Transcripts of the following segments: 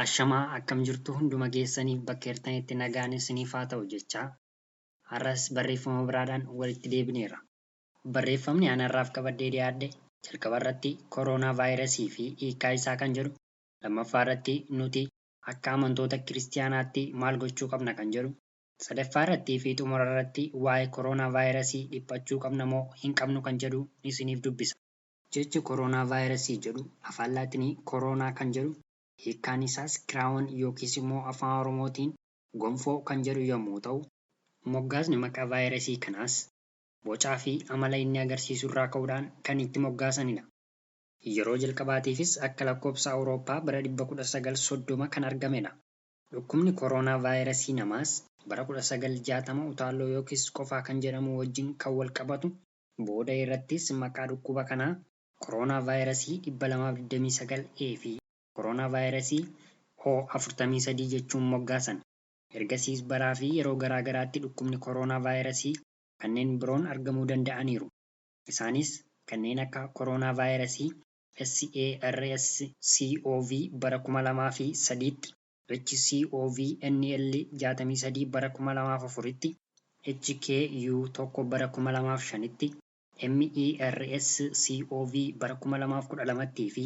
Ashamaa, akkam jirtu? Hunduma keessaniif bakka jirtanitti nagaan isiniif haa ta'u jechaa, har'as barreeffama biraadhaan walitti deebineerra. Barreeffamni ani har'aaf qabadhee dhiyaadhe jalqaba irratti kooroonaa vaayirasii fi hiikkaa isaa kan jedhu, lammaffaa irratti nuti akka amantoota kiristiyaanaatti maal gochuu qabna kan jedhu, sadaffaa irrattii fi xumura irratti waa'ee kooroonaa vaayirasii dhiphachuu qabna moo hin qabnu kan jedhu isiniif dubbisa. Jechi kooroonaa vaayirasii jedhu afaan Laatinii kooroonaa kan jedhu, hiikkaan isaas crown yookiis immoo afaan Oromootiin gonfoo kan jedhu yommuu ta'u, moggaasni maqaa vaayirasii kanaas bocaa fi amala inni agarsiisu irraa ka'uudhaan kan itti moggaasanidha. Yeroo jalqabaatiifis akka lakkoofsa Awurooppaa bara 1930 kan argamedha. Dhukkubni kooroonaa vaayirasii namaas bara 1960 utaalloo yookiis qofaa kan jedhamu wajjin kan wal qabatu, booda irrattis maqaa dhukkuba kanaa kooroonaa vaayirasii 229A fi kooroonaa vaayirasii O43 jechuun moggaasan. Ergasiis baraa fi yeroo garaa garaatti dhukkubni kooroonaa vaayirasii kanneen biroon argamuu danda'aniiru. Isaanis kanneen akka kooroonaa vaayirasii SARS-CoV bara 2003tti, HCoV NL 63 bara 2004tti, HKU1 bara 2005tti, MERS-CoV bara 2012tti fi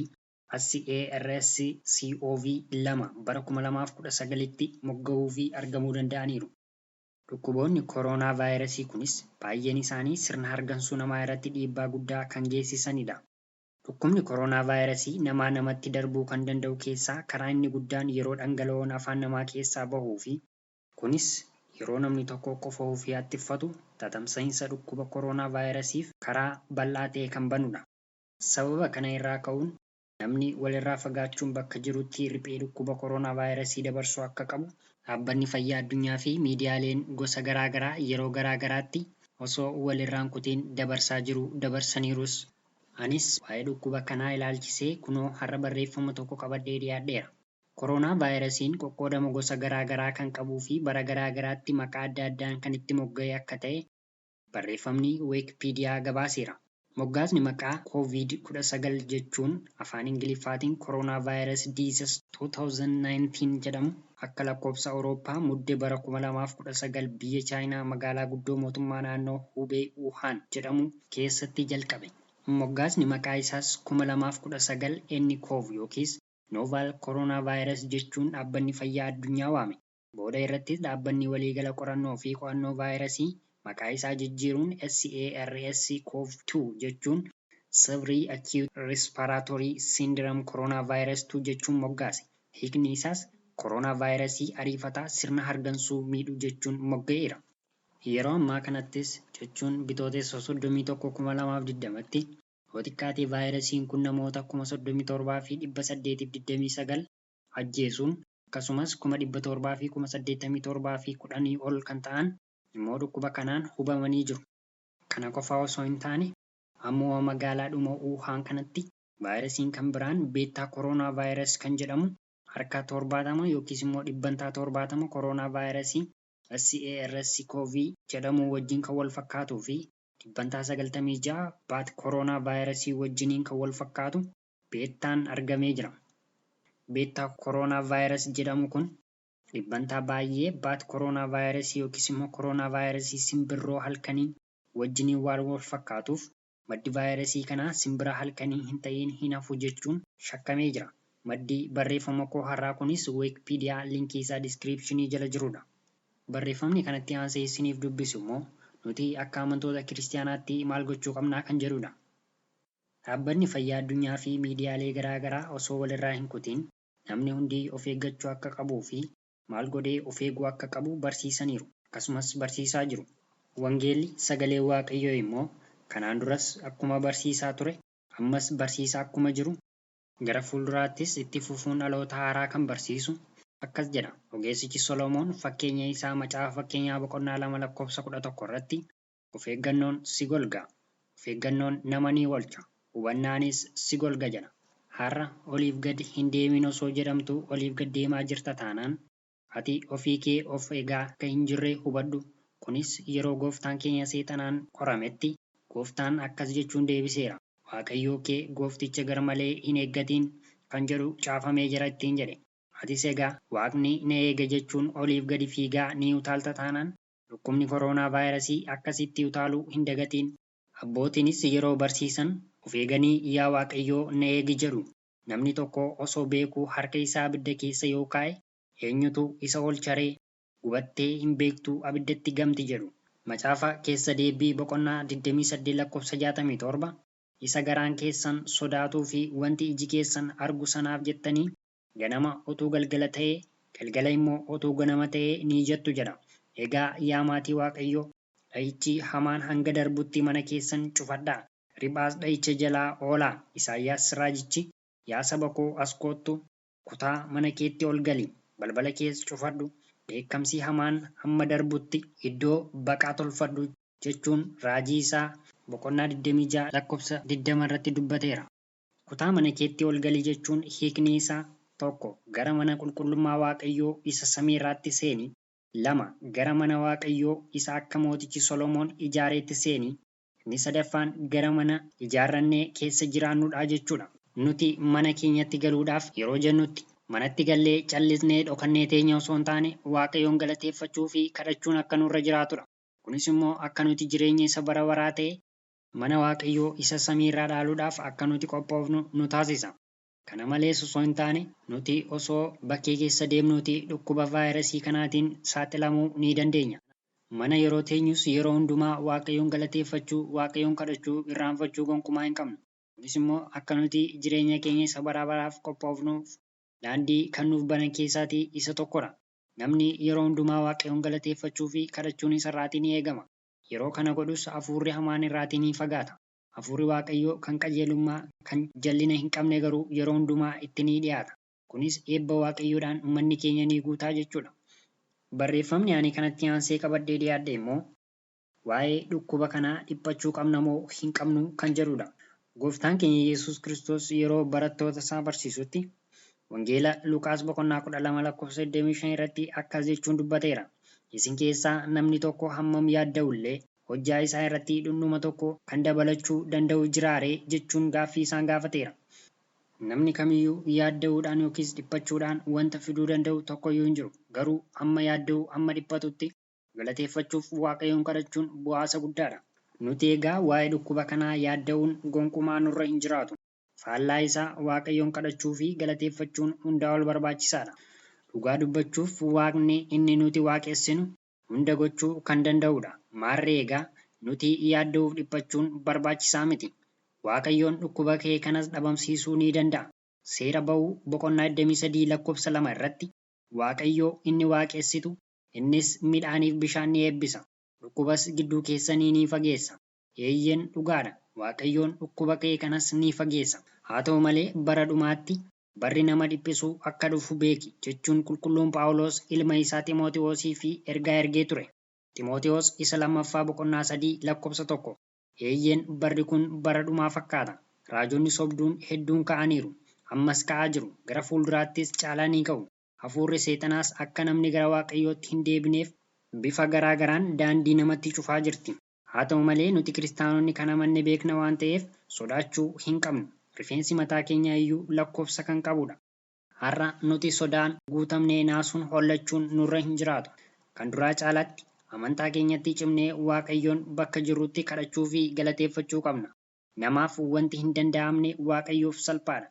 SARS-CoV 2 bara 2019tti mogga'uu fi argamuu danda'aniiru. Dhukkuboonni kooroonaa vaayirasii kunis baay'een isaanii sirna hargansuu namaa irratti dhiibbaa guddaa kan geessisanidha. Dhukkubni kooroonaa vaayirasii namaa namatti darbuu kan danda'u keessaa karaa inni guddaan yeroo dhangala'oon afaan namaa keessaa bahuu fi kunis yeroo namni tokko qofa'uu fi haxxiffatu tatamsa'iinsa dhukkuba kooroonaa vaayirasiif karaa bal'aa ta'e kan banudha. Sababa kana irraa ka'uun namni walirraa fagaachuun bakka jirutti riphee dhukkuba kooroonaa vaayirasii dabarsuu akka qabu dhaabbanni fayyaa addunyaa fi miidiyaaleen gosa garaa garaa yeroo garaa garaatti osoo walirraan kutiin dabarsaa jiru, dabarsaniirus. Anis waa'ee dhukkuba kanaa ilaalchisee kunoo har'a barreeffama tokko qabadhee dhiyaadheera. Kooroonaa vaayirasiin qoqqoodama gosa garaa garaa kan qabuu fi bara garaa garaatti maqaa adda addaan kan itti mogga'e akka ta'e barreeffamni Wikipiidiyaa gabaaseera. Moggaasni maqaa COVID-19 jechuun afaan Ingiliffaatiin Corona Virus Disease 2019 jedhamu akka lakkoofsa Awurooppaa Mudde bara 2019 biyya Chaayinaa magaalaa guddoo mootummaa naannoo Hubei Wuhan jedhamu keessatti jalqabe. Moggaasni maqaa isaas 2019 nCoV yookiis Novel Corona Virus jechuun dhaabbanni fayyaa addunyaa waame. Booda irrattis dhaabbanni waliigala qorannoo fi qo'annoo vaayirasii maqaa isaa jijjiiruun SARS-CoV-2 jechuun Severe Acute Respiratory Syndrome Coronavirus 2 jechuun moggaase. Hiikni isaas kooroonaa vaayirasii ariifataa sirna hargansuu miidhu jechuun mogga'eera. Yeroo ammaa kanattis jechuun Bitootessa 31, 2020tti yoo xiqqaate vaayirasiin kun namoota 37,829 ajjeesuun, akkasumas 787,010 ol kan ta'an immoo dhukkuba kanaan hubamanii jiru. Kana qofaa osoo hin taane, ammoo magaalaadhuma Wuhan kanatti vaayirasiin kan biraan beta kooroonaa vaayirasii kan jedhamu harka 70 yookiis immoo 70% kooroonaa vaayirasii SARS-CoV jedhamu wajjin kan wal fakkaatuu fi 96% bat kooroonaa vaayirasii wajjiniin kan wal fakkaatu beettaan argamee jira. Beta kooroonaa vaayirasii jedhamu kun dhibbantaa baay'ee bat kooroonaa vaayirasii yookiis immoo kooroonaa vaayirasii simbirroo halkanii wajjiniin waan wal fakkaatuuf, maddi vaayirasii kanaa simbira halkanii hin ta'in hin hafu jechuun shakkamee jira. Maddi barreeffama koo har'aa kunis Wikipiidiyaa, linkii isaa description jala jirudha. Barreeffamni kanatti aansee isiniif dubbisu immoo nuti akka amantoota kiristiyaanaatti maal gochuu qabnaa kan jedhudha. Dhaabbanni fayyaa addunyaa fi miidiyaalee garaa garaa osoo walirraa hin kutiin namni hundi of eeggachuu akka qabuu fi maal godhee of eeguu akka qabu barsiisaniiru. Akkasumas barsiisaa jiru. Wangeelli sagalee Waaqayyoo immoo kanaan duras akkuma barsiisaa ture, ammas barsiisaa akkuma jiru, gara fuulduraattis itti fufuun dhaloota haaraa kan barsiisu akkas jedha. Ogeessichi Solomoon fakkeenya isaa macaafa fakkeenyaa boqonnaa 2 lakkoofsa 11 irratti, "Of eeggannoon si golga, of eeggannoon nama ni oolcha, hubannaanis si golga" jedha. Har'a oliif gad hin deemin osoo jedhamtu oliif gad deemaa jirta taanaan, ati ofii kee of eegaa akka hin jirre hubadhu. Kunis yeroo gooftaan keenya seexanaan qorametti gooftaan akkas jechuun deebiseera. "Waaqayyoo kee goofticha garmalee hin eeggatiin kan jedhu caafamee jira" ittiin jedhe. Atis egaa Waaqni na eega jechuun oliif gadi fiigaa ni utaalta taanaan dhukkubni koronaa vaayirasii akkasitti utaaluu hin dagatiin. Abbootiinis yeroo barsiisan of eeganii yaa Waaqayyoo na eegi jedhu. Namni tokko osoo beekuu harka isaa abidda keessa yoo kaa'e eenyutu isa oolcharee? Gubattee hin beektuu abiddatti gamti jedhu. Macaafa keessa deebii boqonnaa 28 lakkoofsa 67 isa garaan keessan sodaatuu fi wanti iji keessan argu sanaaf jettanii ganama utuu galgala ta'ee galgala immoo utuu ganama ta'ee ni jettu jedha. Egaa yaa maatii Waaqayyoo, dha'ichi hamaan hanga darbutti mana keessan cufadhaa. Riphaas dha'icha jalaa oolaa. Isaayyaas raajichi yaa saba koo as koottu, kutaa mana keetti ol gali, balbala kees cufadhu, dheekkamsi hamaan hamma darbutti iddoo baqaa tolfadhu jechuun raajii isaa boqonnaa 26 lakkoofsa 20 irratti dubbateera. Kutaa mana keetti ol gali jechuun hiikni isaa 1. Gara mana qulqullummaa Waaqayyoo isa samiirraatti seeni. 2. Gara mana Waaqayyoo isa akka mootichi Solomoon ijaareetti seeni. Inni sadaffaan gara mana ijaarrannee keessa jiraannudha jechuudha. Nuti mana keenyatti galuudhaaf yeroo jennutti manatti gallee callisnee dhokannee teenya osoo hin taane Waaqayyoon galateeffachuu fi kadhachuun akka nurra jiraatudha. Kunis immoo akka nuti jireenya isa bara baraa ta'e mana Waaqayyoo isa samiirraa dhaaluudhaaf akka nuti qophoofnu nu taasisa. Kana malees osoo hin taane nuti osoo bakkee keessa deemnuuti dhukkuba vaayirasii kanaatiin saaxilamuu ni dandeenya. Mana yeroo teenyus yeroo hundumaa Waaqayyoon galateeffachuu, Waaqayyoon kadhachuu, irraanfachuu gonkumaa hin qabnu. Kunis immoo akka nuti jireenya keenya isa bara baraaf qophoofnuuf daandii kan nuuf banan keessaatii isa tokkodha. Namni yeroo hundumaa Waaqayyoon galateeffachuu fi kadhachuun isarraatii ni eegama. Yeroo kana godhus hafuurri hamaan irraatii ni fagaata. Hafuurri Waaqayyoo kan qajeelummaa, kan jallina hin qabne garuu yeroo hundumaa itti ni dhiyaata. Kunis eebba Waaqayyoodhaan manni keenya ni guutaa jechuudha. Barreeffamni ani kanatti aansee qabadhee dhiyaadhe immoo waa'ee dhukkuba kanaa dhiphachuu qabna moo hin qabnu kan jedhudha. Gooftaan keenya Yesuus Kiristoos yeroo barattoota isaa barsiisutti Wangeela Luqaas boqonnaa 12 lakkoofsa 25 irratti akkas jechuun dubbateera. Isin keessaa namni tokko hammam yaadda'ullee hojjaa isaa irratti dhundhuma tokko kan dabalachuu danda'u jiraaree jechuun gaaffii isaan gaafateera. Namni kamiyyuu yaadda'uudhaan yookiis dhiphachuudhaan wanta fiduu danda'u tokkoyyuu hin jiru. Garuu hamma yaadda'u hamma dhiphatutti galateeffachuuf Waaqayyoon kadhachuun bu'aasa guddaadha. Nuti egaa waa'ee dhukkuba kanaa yaadda'uun gonkumaa nurra hin jiraatu. Faallaa isaa Waaqayyoon kadhachuu fi galateeffachuun hundaa ol barbaachisaadha. Dhugaa dubbachuuf Waaqni inni nuti waaqessinu hunda gochuu kan danda'udha. Maarree egaa nuti yaadda'uuf dhiphachuun barbaachisaa miti. Waaqayyoon dhukkuba kee kanas dhabamsiisuu ni danda'a. Seera ba'uu boqonnaa 23 lakkoofsa 2 irratti Waaqayyoo inni waaqessitu innis midhaaniif bishaan ni eebbisa. Dhukkubas gidduu keessanii ni fageessa. Eeyyeen dhugaadha. Waaqayyoon dhukkuba kee kanas ni fageessa. Haa ta'u malee bara dhumaatti barri nama dhiphisuu akka dhufu beeki jechuun qulqulluun Phaawulos ilma isaa Ximootiwoosii fi ergaa ergee ture. Ximootiwoos isa lammaffaa boqonnaa 3 lakkoofsa 1. Eeyyeen barri kun bara dhumaa fakkaata. Raajonni sobduun hedduun ka'aniiru. Ammas ka'aa jiru. Gara fuulduraattis caalaa ni ka'u. Hafuurri seexanaas akka namni gara Waaqayyootti hin deebineef bifa garaa garaan daandii namatti cufaa jirti. Haa ta'u malee nuti kiristaanonni kan amanne beekna waan ta'eef sodaachuu hin qabnu. Rifeensi mataa keenyaa iyyuu lakkoofsa kan qabudha. Har'a nuti sodaan guutamnee naasuun hollachuun nurra hin jiraatu. Kan duraa caalaatti amantaa keenyatti cimnee Waaqayyoon bakka jirrutti kadhachuu fi galateeffachuu qabna. Namaaf wanti hin danda'amne Waaqayyoof salphaadha.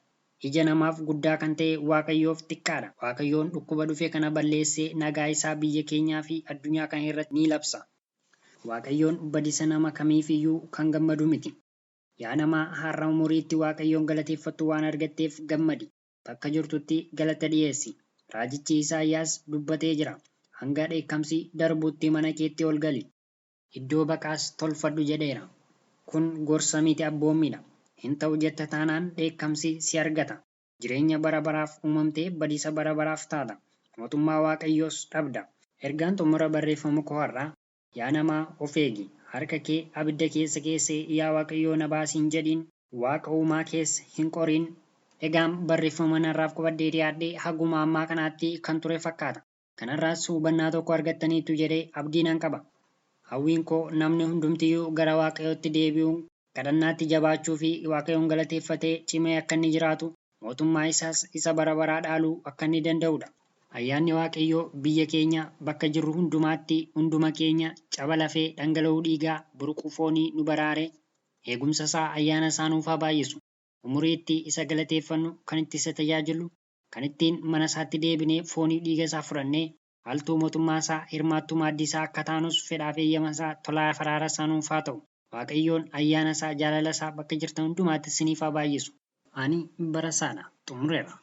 Ija namaaf guddaa kan ta'e Waaqayyoof xiqqaadha. Waaqayyoon dhukkuba dhufe kana balleessee nagaa isaa biyya keenyaa fi addunyaa kana irratti ni labsa. Waaqayyoon badisa nama kamiif iyyuu kan gammadu miti. Yaa namaa har'a umuriitti Waaqayyoon galateeffattu waan argatteef gammadi. Bakka jirtutti galata dhiyeessi. Raajichi Isaayyaas dubbatee jira. Hanga dheekkamsi darbutti mana keetti ol gali. Iddoo baqaas tolfadhu jedheera. Kun gorsa miti abboommiidha. Hin ta'u jetta taanaan dheekkamsi si argata. Jireenya bara baraaf uumamtee badisa bara baraaf taata. Mootummaa Waaqayyoos dhabda. Ergaan xumura barreeffama koo har'aa yaa namaa of eegi. Harka kee abidda keessa keessee yaa Waaqayyoo na baasiin jedhiin. Waaqa uumaa keessa hin qoriin. Egaan barreeffama narraaf qabadhee dhiyaadhee haguma ammaa kanaatti kan ture fakkaata. Kanarraas hubannaa tokko argattaniitu jedhee abdii nan qaba. Hawwiin koo namni hundumtiyyuu gara Waaqayyootti deebi'uun kadhannaatti jabaachuu fi Waaqayyoon galateeffatee cimee akka inni jiraatu mootummaa isaas isa bara baraa dhaaluu akka inni danda'udha. Ayyaanni Waaqayyoo biyya keenya bakka jirru hundumaatti hunduma keenya caba lafee, dhangala'uu dhiigaa, burquu foonii nu baraare eegumsa isaa, ayyaana isaa nuuf haa baay'isu. Umurii itti isa galateeffannu, kan itti isa tajaajillu, kan ittiin mana isaatti deebinee foonii dhiiga isaa fudhannee haaltuu mootummaa isaa, hirmaattuu maaddii isaa akka taanus fedhaaf eeyyama isaa, tolaa faraara isaa nuuf haa ta'u. Waaqayyoon ayyaana isaa, jaalala isaa bakka jirtan hundumaatti isiniif haa baay'isu. Ani Barasaadha. Xumureera.